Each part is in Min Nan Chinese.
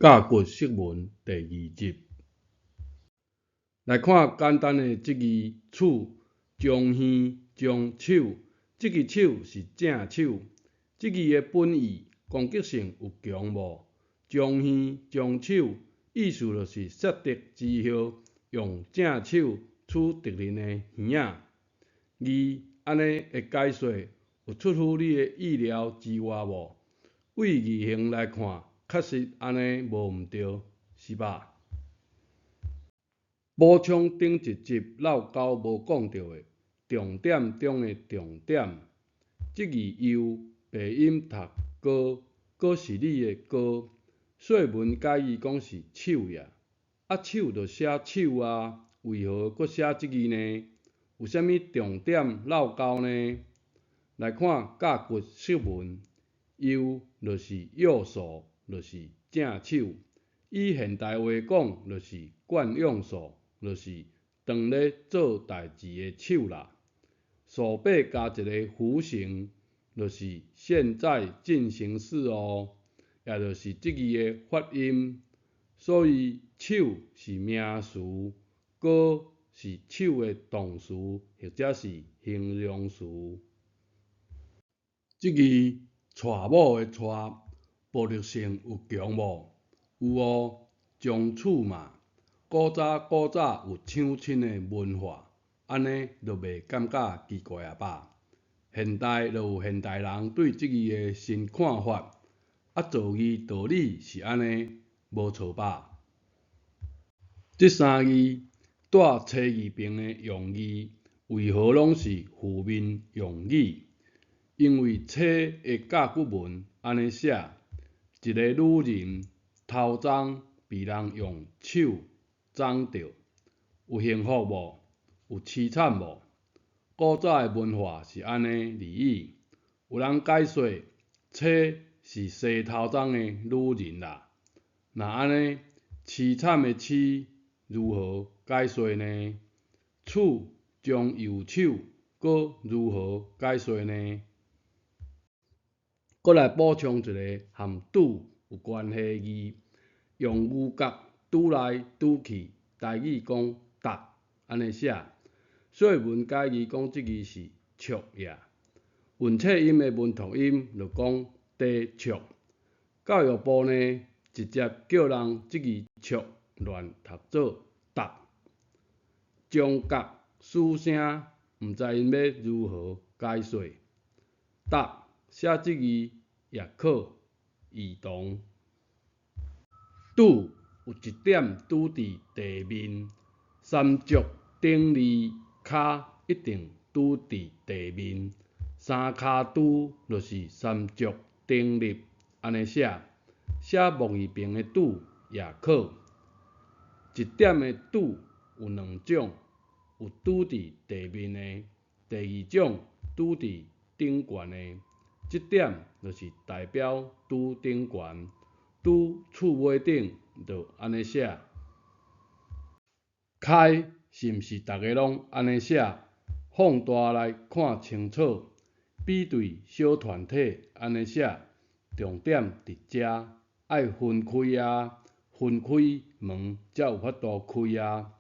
甲骨釋文第二集，來看簡單的這字取，將耳將手，這支手是正手。這字的本意攻擊性有強無？將耳將手，意思就是殺敵之後，用正手取敵人的耳仔。字按呢的解說，有出乎你的意料之外無？對字形來看，確實按呢無毋對，是吧？補充頂一集落溝無講著的重點中的重點。這字又白音讀高，閣是你的高。說文解字講是手也，啊手就寫手啊，為何閣寫這字呢？有啥物重點落溝呢？來看甲骨釋文，右就是右手，就是正手。以現代話講，就是慣用手，就是當咧做代誌的手啦。數八加一个弧形，就是現在進行式哦，也就是這字的發音。所以手是名詞，高是手的動詞或者是形容詞。這字娶某的娶，暴力性有強無？有哦，將娶嘛。古早古早有搶親的文化，按呢就袂感覺奇怪矣吧？現代就有現代人對這字的新看法，啊造字道理是按呢，無錯吧？這三字帶車字邊的用字，為何攏是負面用語？因為車的甲骨文按呢寫，一个女人頭鬃被人用手鬃著，有幸福無？有淒慘無？古早的文化是按呢而已。有人解說，車是梳頭鬃的女人啦。若按呢，淒慘的淒如何解說呢？取將右手閣如何解說呢？閣來補充一个和拄有關係的字，用牛角拄來拄去，台語講觸按呢寫。說文解字講這字是觸也，韻切音的文讀音就講低觸。教育部呢，直接叫人這字觸亂讀做觸，將角四聲，毋知𪜶欲如何解說。觸寫這字也可異同。拄有一點拄佇地面，三足鼎立，跤一定拄佇地面。三跤拄就是三足鼎立，按呢寫。寫木字邊的拄也可。一點的拄有兩種，有拄佇地面的，第二種拄佇頂懸的。這點就是代表拄頂懸，拄厝尾頂就按呢寫。開是毋是逐个攏按呢寫？放大來看清楚，比對小團體按呢寫，重點佇遮，愛分開啊，分開門才有法度開啊。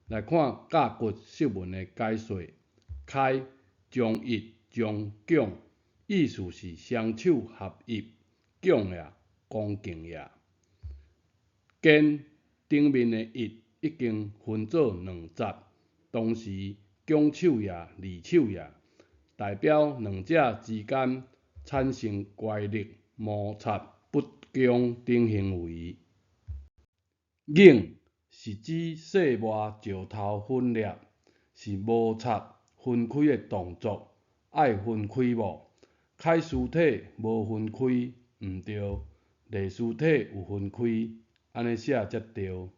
來看甲骨釋文的解說，開將一將迥，意思是雙手合一，迥也，恭敬也。肩頂面的一已經分做兩節，同時拱手也、二手也，代表兩者之間產生乖戾、摩擦、不恭等行為。擰是指細磨石頭粉粒，是摩擦分開的動作，愛分開無？楷書體無分開，毋對；隸書體有分開，按呢寫才對。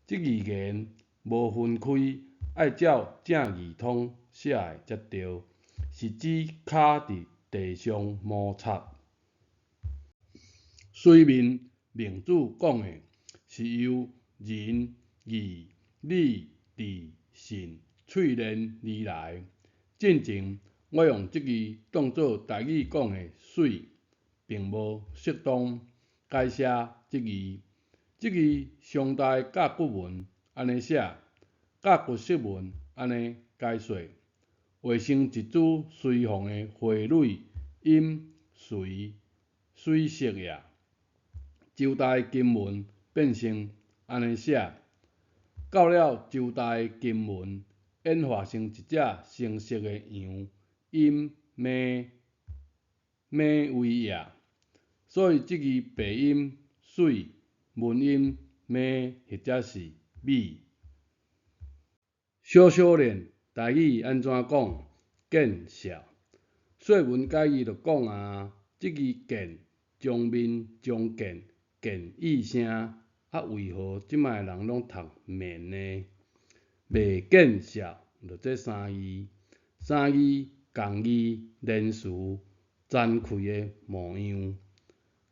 這字言無分開，愛照正字通寫的才對，是指跤佇地上摩擦。水面孟子講的是由仁、義、禮、智、信淬煉而來。進前我用這字當做台語講的水，並無適當。改寫這字。這字商代甲骨文按呢寫，甲骨釋文按呢解說，畫成一株隨風的花蕊，音隨水色也。周代金文變成按呢寫，到了周代金文演化成一隻深色的羊，音馬馬為也。所以這字白音水，文音馬或者是米。小小練台語按怎講？見笑。說文解字就講啊，這字見將面將見見異聲，啊為何這擺人攏讀面呢？袂見笑，就這三字，三字仝字連詞殘愧的模樣。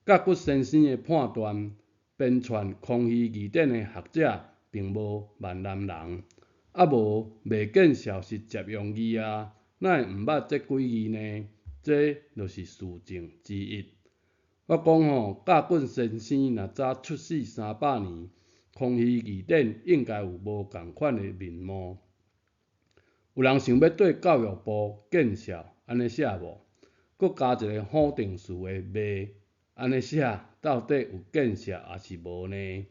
甲骨先生的判斷，編纂康熙字典的學者並無閩南人，啊無袂見笑是借用字啊，哪會毋捌這幾字呢？這就是事證之一。我講吼，甲骨先生若早出世300年，康熙字典應該有無仝款的面貌。有人想欲對教育部見笑按呢寫無？閣加一个否定詞的袂，按呢寫到底有見笑抑是無呢？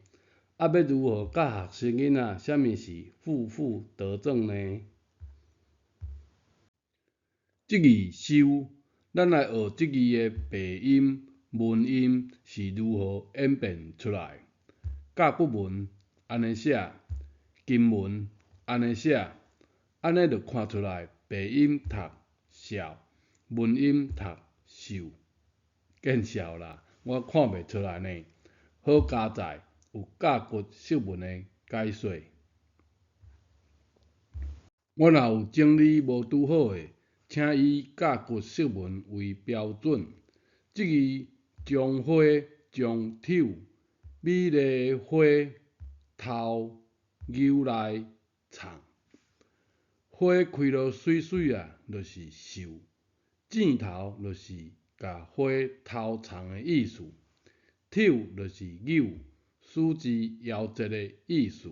啊，欲如何教學生囡仔啥物是負負得正呢？這字修，咱來學這字的白音、文音是如何演變出來。甲骨文按呢寫，金文按呢寫，按呢就看出來白音讀笑，文音讀秀，見笑啦，我看袂出來呢。好佳哉，有甲骨釋文的解說。我若有整理無拄好的，請以甲骨釋文為標準。這字將花將抽，美麗的花頭扭來藏，花開落媠媠啊，就是秀；箭頭就是共花偷藏的意思；抽就是扭，使之夭折的意思。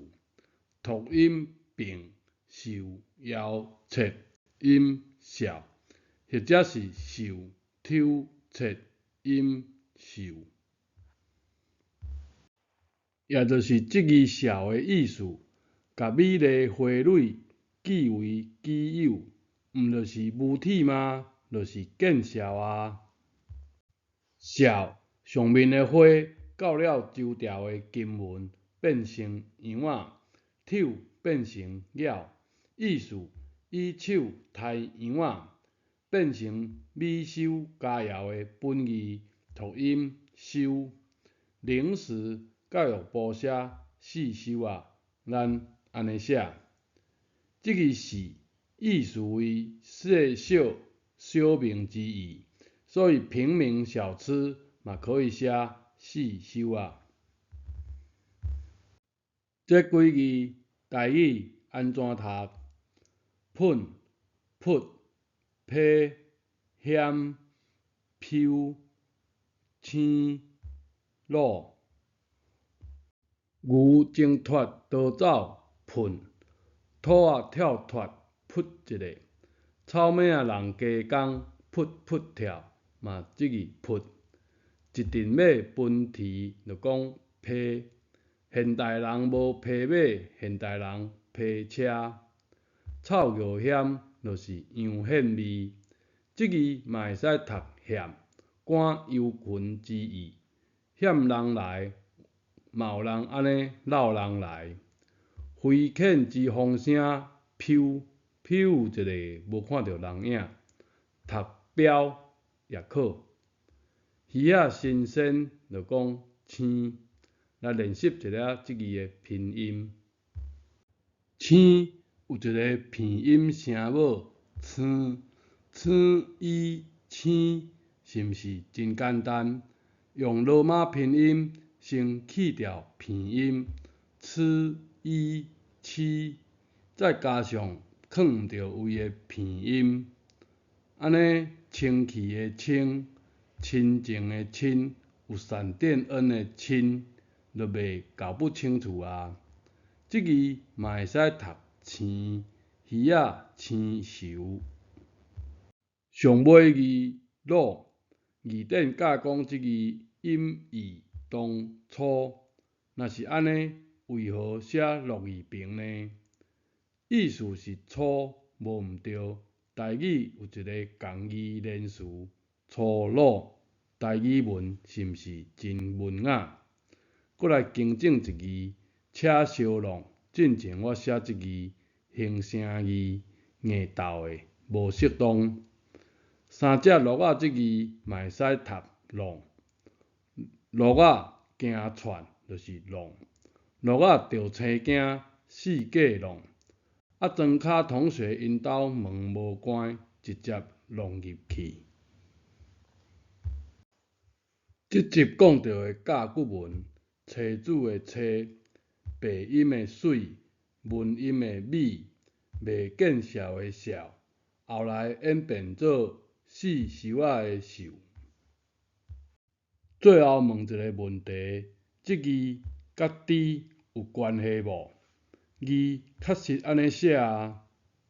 讀音並受夭折音笑，或者是受抽切音秀。也就是這字笑的意思，共美麗花蕊據為己有，毋就是母體嗎？就是見笑啊！笑上面的花，到了周朝的金文變成羊仔，抽變成咬，意思以手刣羊仔，變成美饌佳餚的本字，讀音修。零時教育部寫四修啊，咱按呢寫。這字四意思為細小、小明之意，所以平民小吃嘛可以寫四修啊。這幾字台語按怎讀？噴、噗、批、險、湡、青、魯。牛掙脫逃走，噴；兔仔跳脫，噗一下；草尾仔人加工，噗噗跳，嘛這字噗。一陣馬奔馳就講批，現代人無批馬，現代人批車。臭尿薟就是羊獻味，這字嘛會使讀嫌，趕羊群之意，嫌人來，嘛有人按呢鬧人來。飛犬之風聲，湡湡一下無看著人影，讀標也可。魚仔新鮮就講青，來練習一下這字的拼音。青有一个片音聲母蛸，蛸伊青，是毋是真簡單？用羅馬拼音先去掉片音，ㄑ伊黐，再加上囥毋著位的片音，按呢清氣的清，親情的親，有閃電恩的親，就袂搞不清楚啊。這字嘛會使讀生，魚仔生泅。上尾字魯，字典教講這字音義當粗，若是按呢，為何寫落字旁呢？意思是粗，無毋對。台語有一个仝義連詞粗魯，台語文是毋是真文雅？閣來更正一字，車燒弄，進前我寫這字形聲字硬鬥的，無適當。三隻鹿仔這字嘛會使讀浪，鹿仔驚竄就是浪，鹿仔著青驚四界浪。啊，莊跤同學𪜶兜門無關，直接浪入去。這集講著的甲骨文，妻子的妻，白音的水，文音的米，袂見笑的笑，後來演變做四泅仔的泅。最後問一个問題：這字佮豬有關係無？字確實按呢寫啊，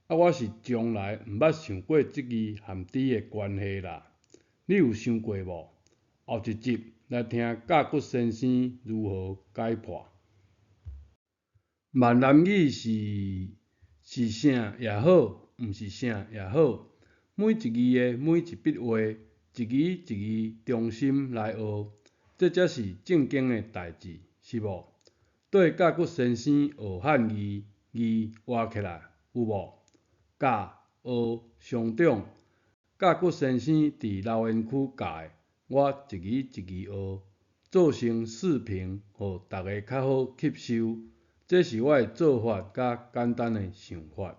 啊我是從來毋捌想過這字和豬的關係啦。你有想過無？後一集來聽甲骨先生如何解破。閩南語是是啥也好，毋是啥也好，每一字的每一筆畫，一字一字忠心來學，這才是正經的代誌，是無？綴甲骨先生學漢字，字活起來，有無？教學相長，甲骨先生佇留言區教的，我一字一字學，做成視頻，予逐家較好吸收。這是我的做法佮簡單的想法。